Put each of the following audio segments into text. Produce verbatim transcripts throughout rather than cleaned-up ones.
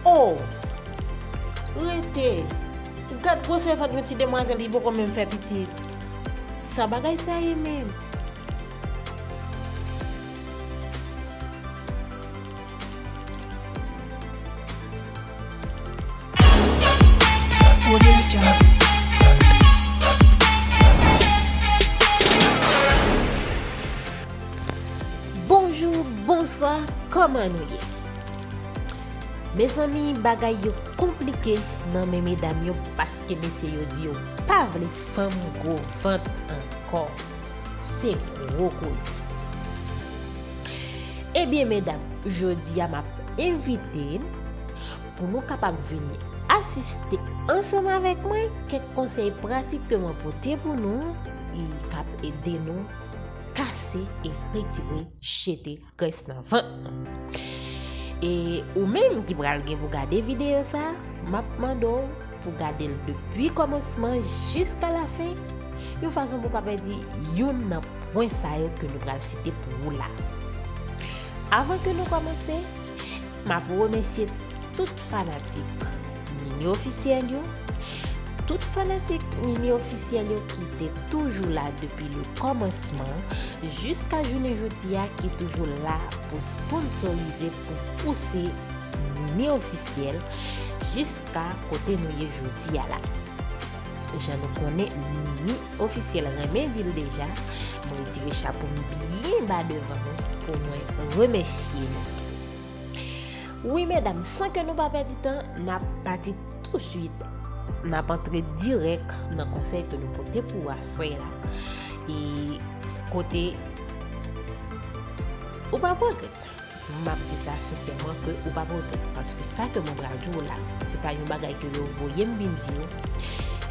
Oh! Rete! Gad gwosè vant yon ti demwazèl ki poko menm fè pitit. Sa bagay sa ye menm? Bonjou, bonswa, kòman nou ye? Mezanmi, bagay yo konplike nan men medam yo paske mesye yo di yo pa vle fanm gwo vant ankò. Se gwo koze. Ebyen, medam, jodi a m ap envite n pou nou kapab vini asiste ansanm avèk mwen kèk konsèy pratik ke mwen pote pou nou, e k ap ede nou kase e retire, jete grès nan vant nou. E ou menm ki pral gen pou gade videyo sa, m ap mande w pou gade l depi kòmansman jiska lafen, yon fason pou w pa pèdi youn nan pwen sa yo ke nou pral site pou ou la. Avan ke nou kòmanse, m ap remèsye tout fanatik Nini Ofisyèl yo, tout fanatik Nini Ofisyèl yo ki te toujou la depi le kòmansman jiska jounen jodi a, ki toujou la pou sponsorize, pou pouse Nini Ofisyèl jiska kote nou ye jodi a la. Jan nou konnen, Nini Ofisyèl renmen di l deja, mwen retire chapo m byen ba devan nou pou mwen remèsye nou. Wi, medam, san ke nou pa pèdi tan, n ap pati touswit. N ap antre dirèk nan konsèy ke nou pote pou aswè la. E kote ou p ap regrèt. M ap di sa sensèman ke ou p ap regrèt, paske sa ke mwen pral di w la, se pa yon bagay ke yo voye m vin di w,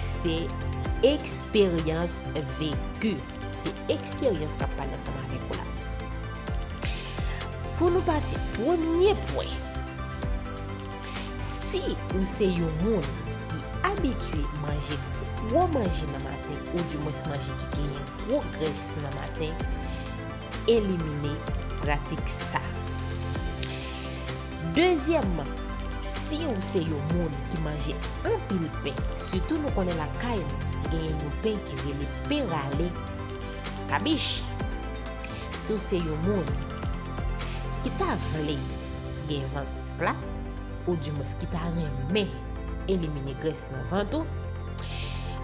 se eksperyans veki. Se eksperyans k ap pale ansanm avèk ou la. Pou nou pati, premye pwen. Si ou se yon moun ki abitye manje gwo manje nan maten, oudimwens manje ki genyen gwo grès nan maten, elimine pratik sa. Dezyèmman, si ou se yon moun ki manje anpil pen, sitou nou konnen lakay nou genyen yon pen ki rele pen rale, kabich. Si w se yon moun ki ta vle gen vant plat, oudimwens ki ta renmen elimine grès nan vant ou,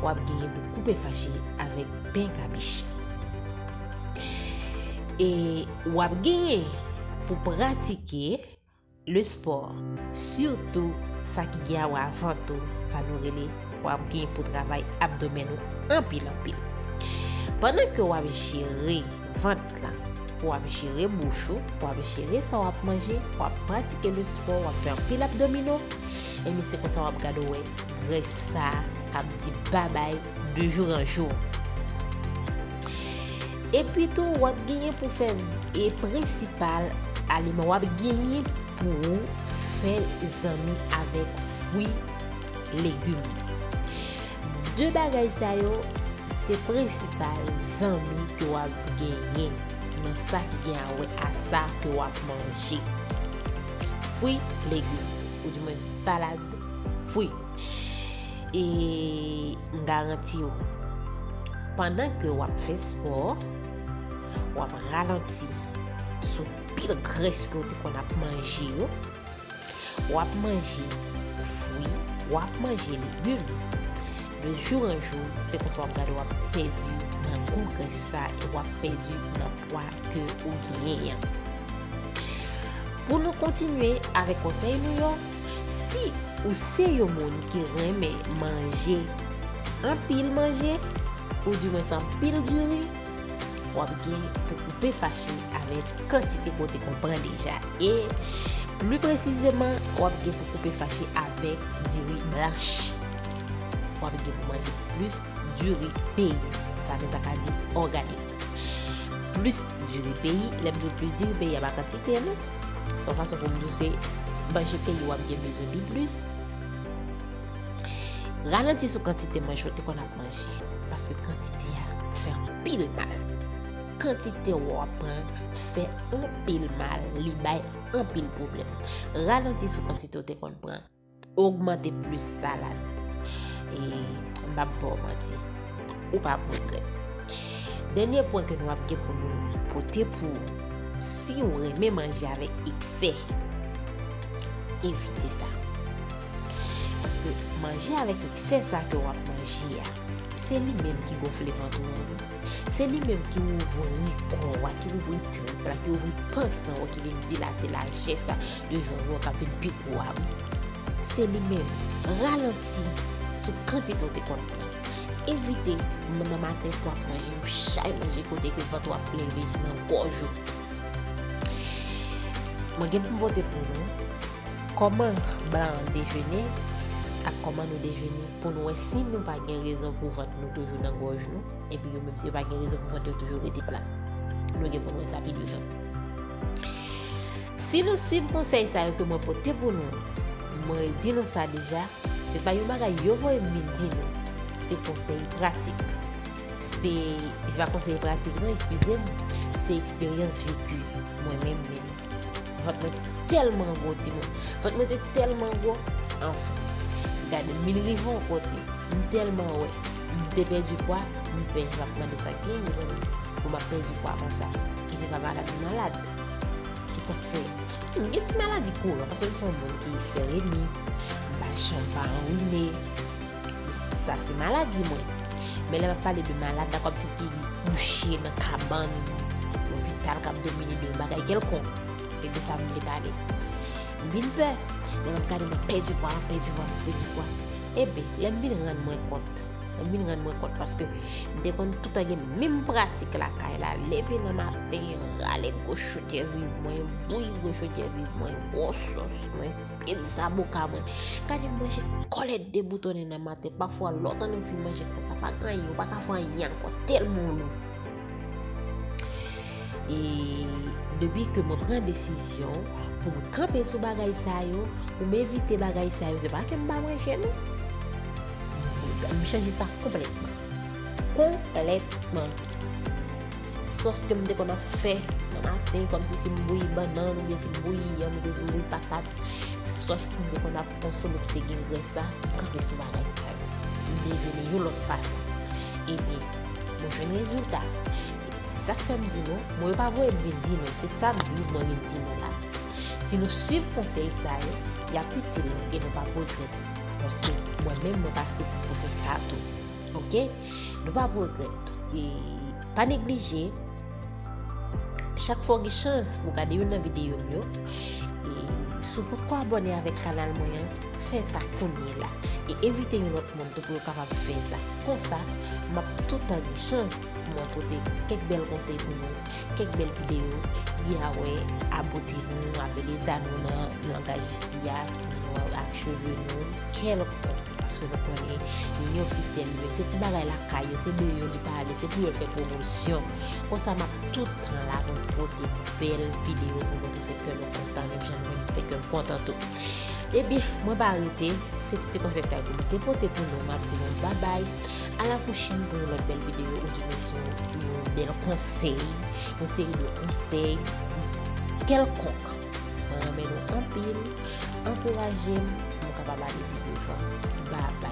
w ap genyen pou koupe fache avèk pen kabich. E w ap genyen pou pratike le sport, sitou sa ki gen a wè a vant ou, sa nou rele, w ap gen pou travay abdomèn ou anpil, anpil. Pandan ke w ap jere vant la, w ap jere bouch ou, w ap jere sa w ap manje, w ap pratike le sport, w ap fè anpil abdomino, ebyen se konsa w ap gade w wè grès sa k ap di babay de jour en jour. Epi tou, w ap genyen pou fè, e prensipal aliman, w ap genyen pou w fè zanmi avèk fwi, legim. De bagay sa yo, se prensipal zanmi ke w ap genyen nan sa ki gen a wè a sa ke w ap manje. Fwi, legim, oudimwens salad fwi. E m garanti w, pandan ke w ap fè spò, w ap ralanti sou pil grès ke w te konn ap manje yo. W ap manje fwi, w ap manje legim. De jour en jour, se konsa w ap gade w ap pèdi nan gwo grès sa e w ap pèdi nan pwa ke ou genyen an. Pou nou kontinye avèk konsèy nou yo, si ou se yon moun ki renmen manje anpil manje, oudimwens anpil diri, w ap gen pou koupe fache avèk kantite ke w te konn pran deja. E pli presizeman, w ap gen pou koupe fache avèk diri blanch. W ap gen pou manje plis diri peyi. Sa nou ta ka di òganik. Plis diri peyi, lè m di w plis diri peyi, a pa kantite non. Se yon fason pou m di w se manje peyi w ap gen bezwen pi plis. Ralanti sou kantite manje w te konn ap manje, paske kantite a fè anpil mal. kantite w ap pran fè anpil mal, li bay anpil pwoblèm. Ralanti sou kantite w te konn pran. Ogmante plis salad. E m p ap ba w manti. Ou p ap regrèt. Dènye pwen ke nou ap gen pou nou pote pou ou, si w renmen manje avèk eksè, evite sa. Paske manje avèk eksè sa ke w ap manje a, se li menm ki gonfle vant ou an. Se li menm ki ouvri kò w a, ki ouvri trip la, ki ouvri pans lan w, ki vin dilate lajès la de jou an jou k ap vin pi gwo a. Se li menm. Ralanti sou kantite w te konn pran. Evite nan maten pou w ap manje yon chay manje kote ke vant ou ap plen jis nan gòj ou. Mwen gen pou m pote pou nou kòman blan an dejene ak kòman nou dejene pou nou wè si nou pa gen rezon pou vant nou toujou nan gòj nou, epi yo menm si yo pa gen rezon pou vant yo toujou rete plat. Nou gen pou nou wè sa pi devan. Si nou swiv konsèy sa yo ke mwen pote pou nou, mwen di nou sa deja, se pa yon bagay yo voye m vin di nou, se konsèy pratik. Se, se pa konsèy pratik non, eskize m, se eksperyans veki mwen menm menm. Vant mwen te tèlman gwo, timoun. Vant mwen te tèlman gwo. Anfen, gade, m vin rive yon kote. M tèlman wè. M te pèdi pwa, m pè, m ap mande sa k gen, mezanmi, pou m ap pèdi pwa konsa. E se pa malad m malad. Ki sa k fè? M gen ti maladi kouran, paske m se yon moun ki fè remi, m pa janm pa anwine. Sa se maladi mwen. Men lè m ap pale de malad la, kòmsi ki kouche nan kabann lopital k ap domine de yon bagay kèlkonk. Se de sa m vle pale. M vin pè. Lè m ap gade, m ap pèdi pwa, m ap pèdi pwa, m ap pèdi pwa. Ebyen, lè m vin rann mwen kont, lè m vin rann mwen kont, paske m te konn toutan gen menm pratik lakay la, leve nan maten, rale gwo chodyè viv mwen, bouyi gwo chodyè viv mwen, gwo sòs mwen, pil zaboka mwen. Gade m manje kòlèt deboutonnen nan maten. Pafwa, lè w tande m fin manje konsa, pa gen anyen, ou pa ka fè anyen ankò, tèlman w lou. E depi ke mwen pran desizyon pou m kanpe sou bagay sa yo, pou m evite bagay sa yo, se pa ke m pa manje, non. M chanje sa konplètman. Konplètman. Sòs ke m te konn ap fè nan maten, kòmsi si m bouyi bannann, oubyen si m bouyi yanm, oubyen si m bouyi patat, sòs m te konn ap konsome ki te gen grès la, m kanpe sou bagay sa yo. M deveni yon lòt fason. Ebyen, mwen jwenn rezilta. Se sa k fè m di nou, mwen yo pa voye m vin di nou, se sa m viv mwen vin di nou la. Si nou swiv konsèy sa yo, y ap itil nou e nou p ap regrèt. Paske mwen menm mwen pase pou pwosès sa tou. Oke? Nou p ap regrèt. E pa neglije, chak fwa w gen chans pou w gade youn nan videyo m yo, e si w potko abòne avèk kanal mwen an, fè sa kounye la. E envite yon lòt moun tou pou yo kapab fè sa. Konsa, m ap toutan gen chans pou mwen pote kèk bèl konsèy pou nou, kèk bèl videyo, gen a wè a bote nou, a bele zan nou nan langaj isi a, gen a wè ak cheve nou, kèlkonk, paske nou konnen, li ofisyèl li menm. Se ti bagay lakay yo, se de yo li pale, se pou yo l fè pwomosyon. Konsa, m ap toutan la pou m pote bèl videyo pou nou, pou fè kè nou kontan, menm jan nou menm fè kè m kontan tou. Ebyen, mwen pa rete, se ti konsèy sa yo m te pote pou nou, m ap di nou babay. A la pwochèn pou yon lòt bèl videyo, oudimwen sou yon bèl konsèy, yon seri de konsèy kèlkonk. Mwen renmen nou anpil, ankouraje m pou m kapab ale pi devan. Babay.